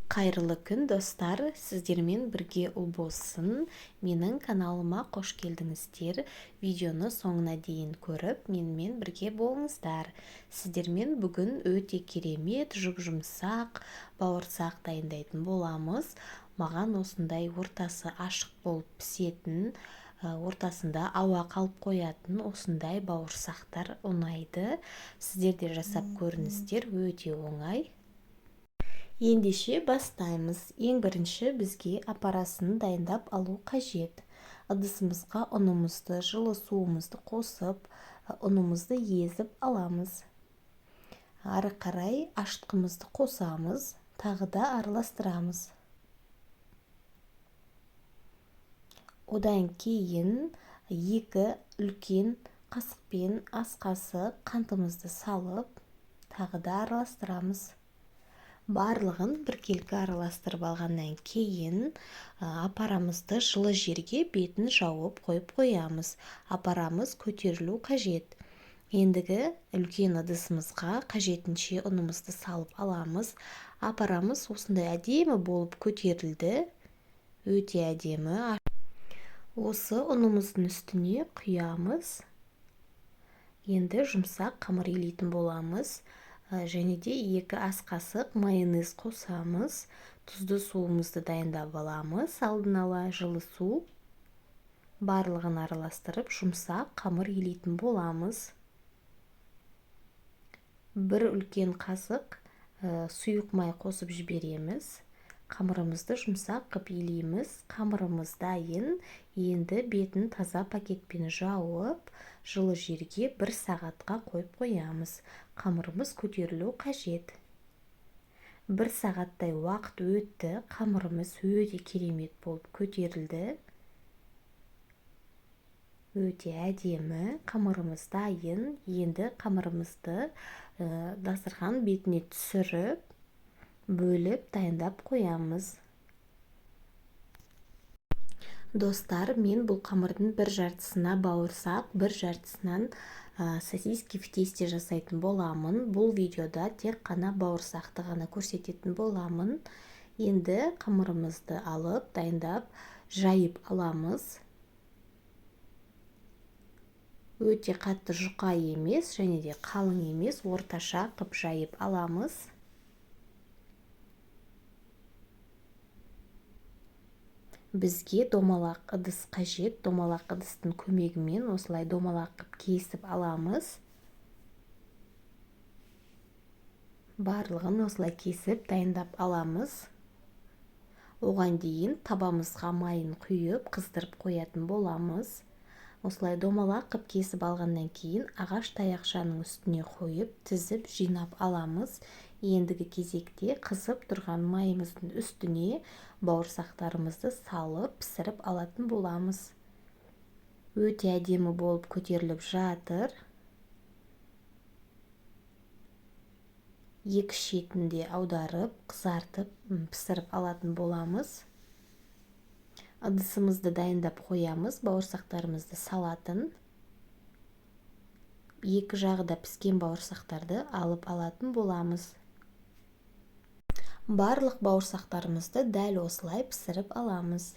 Қайырлы күн, достар! Сіздермен бірге Ұлбосын. Менің каналыма қош келдіңіздер. Видеоны соңына дейін көріп, менімен бірге болыңыздар. Сіздермен бүгін өте керемет жұп-жұмсақ бауырсақ дайындайтын боламыз. Маған осындай ортасы ашық болып пісетін, ортасында ауа қалып қоятын осындай бауырсақтар ұнайды. Сіздер де жасап көріңіздер, өте оңай. Ендеше бастаймыз. Ең бірінші бізге апарасын дайындап алу қажет. Ыдысымызға ұнымызды, жылы суымызды қосып, ұнымызды езіп аламыз. Ары қарай ашытқымызды қосамыз, тағы да араластырамыз. Одан кейін 2 үлкен қасықпен ас қасық қантымызды салып, тағы да араластырамыз. Барлығын біркелкі араластырып алғаннан кейін апарамызды жылы жерге бетін жауып қойып қоямыз. Апарамыз көтерілу қажет. Ендігі үлкен ыдысымызға қажетінше ұнымызды салып аламыз. Апарамыз осындай әдемі болып көтерілді. Өте әдемі. Осы ұнымыздың үстіне құямыз. Енді жұмсақ қамыр илейтін боламыз. Және де 2 ас қасық майонез қосамыз. Тұзды суымызды дайындап аламыз. Алдын ала жылы су. Барлығын араластырып, жұмсақ қамыр илейтін боламыз. 1 үлкен қасық сұйық май қосып жібереміз. Қамырымызды жұмсақ қып илейміз. Қамырымыз дайын. Енді бетін таза пакетпен жауып, жылы жерге 1 сағатқа қойып қоямыз. Қамырымыз көтерілу қажет. 1 сағаттай уақыт өтті. Қамырымыз өте керемет болып көтерілді. Өте әдемі. Қамырымыз дайын. Енді қамырымызды дастархан бетіне түсіріп, бөліп дайындап қоямыз. Достар, мен бұл қамырдың бір жартысына бауырсақ, бір жартысынан сосиски в тесте жасайтын боламын. Бұл видеода тек қана бауырсақты ғана көрсететін боламын. Енді қамырымызды алып, дайындап, жайып аламыз. Өте қатты жұқа емес, және де қалың емес, орташа қып жайып аламыз. Бізге домалақ ыдыс қажет. Домалақ ыдыстың көмегімен осылай домалақ қып кесіп аламыз. Барлығын осылай кесіп дайындап аламыз. Оған дейін табамызға майын құйып, қыздырып қоятын боламыз. Осылай домалақ қып кесіп алғаннан кейін ағаш таяқшаның үстіне қойып, тізіп жинап аламыз. Ендігі кезекте қызып тұрған майымыздың үстіне бауырсақтарымызды салып, пісіріп алатын боламыз. Өте әдемі болып көтеріліп жатыр. Екі шетін де аударып, қызартып, пісіріп алатын боламыз. Ыдысымызды дайындап қоямыз, бауырсақтарымызды салатын. Екі жағы да піскен бауырсақтарды алып алатын боламыз. Барлық бауырсақтарымызды дәл осылай пісіріп аламыз.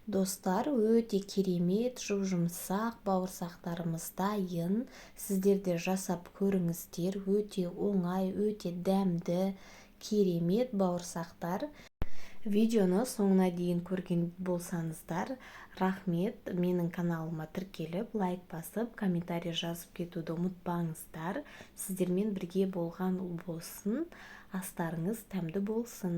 Достар, өте керемет жұп-жұмсақ бауырсақтарымыз дайын. Сіздер де жасап көріңіздер. Өте оңай, өте дәмді, керемет бауырсақтар. Видеоны соңына дейін көрген болсаңыздар, рахмет. Менің каналыма тіркеліп, лайк басып, комментарий жазып кетуді ұмытпаңыздар. Сіздермен бірге болған Ұлбосын. Астарыңыз дәмді болсын.